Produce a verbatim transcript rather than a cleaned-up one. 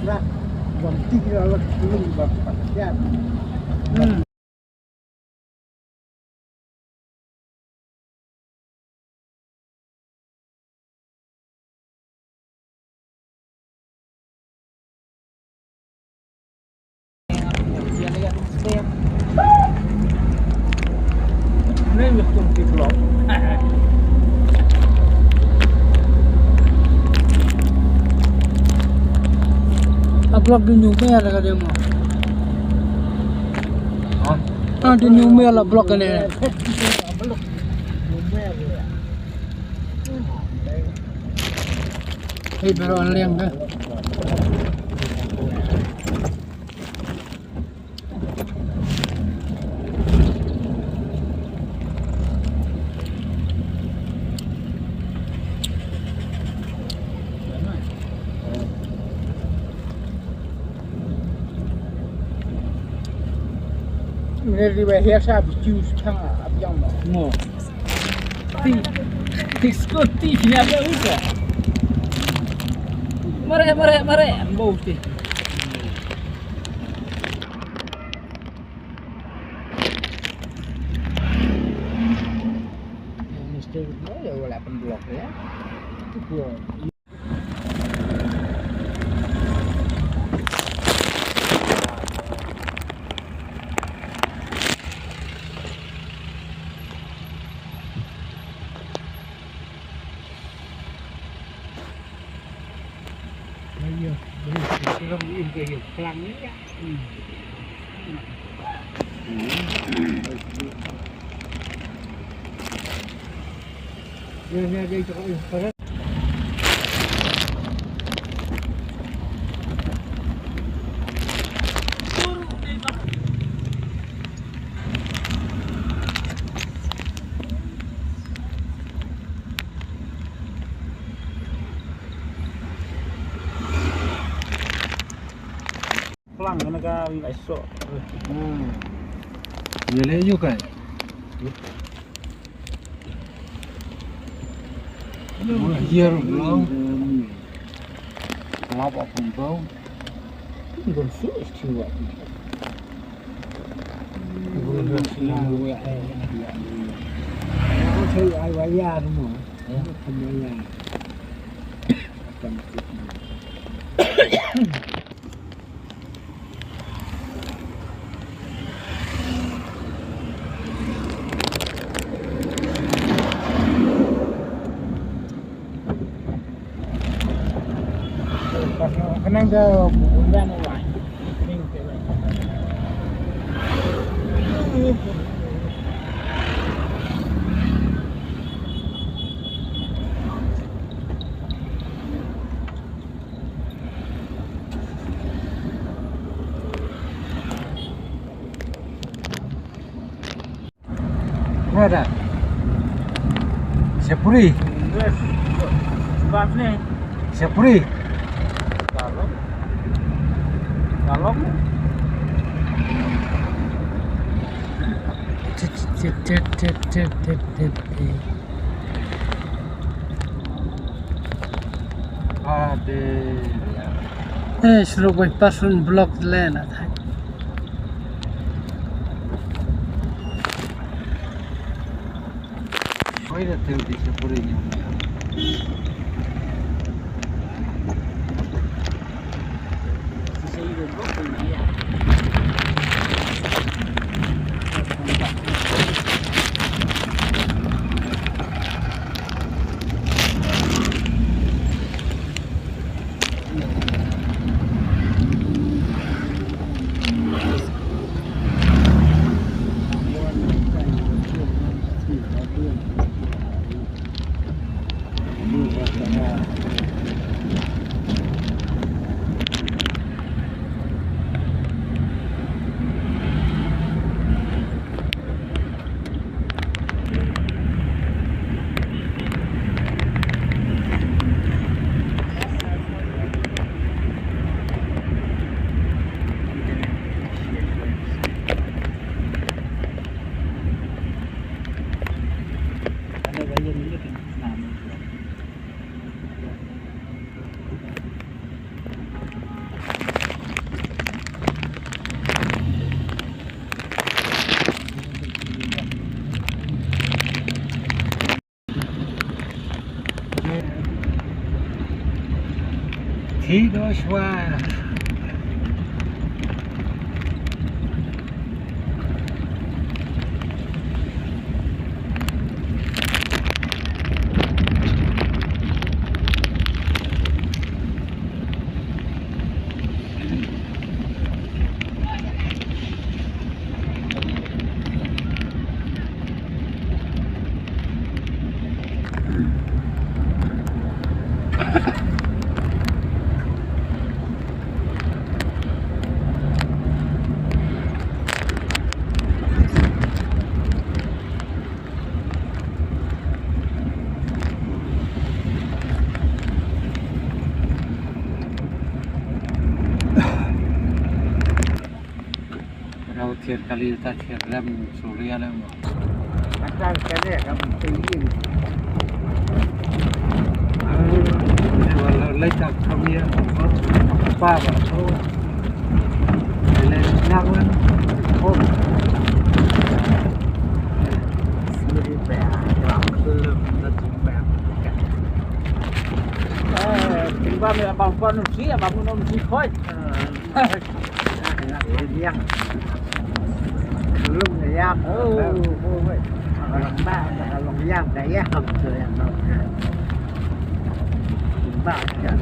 Rat, wan tik ila lak tulung ba pakiat. Hmm. A block di New Mayor ka dei mo. Ha? Ah, di New Mayor la block ne. Hei, baru an liang ka. Ngi dei ba hiar sa bi choose chang a biang mo. Mo. Ti, ti scooty nya ba usa. Mare, mare, mare. Bo ti. Mister Gutno ya wala pen block ya. Itu block. Plang kana ka wi ai so. Hmm. Ye le yu kai. Hier blau. Lap up blau. Gon su is tu wa. Gon su na wa. Ai wa ya mo. Ai wa ya. Brother. Siapuri. Siapuri. Ade. Eh, shuruh bai pasun block lane athai. Oi, da tel di se puri ni. Hi do shwa. Rau thied kali ta thied lem suria lem. Atal kade kam teyin. Wala lai tak kamia. Pa ba ko. Lai nak wan. Oh. Suri pe. Ram belum na tum pe. Tingba me abang kon si abang non si khoi. Yang belum yang. Oh, oh, oh. Kalau ba kalau yang dah yang tu yang mau. Ba ya.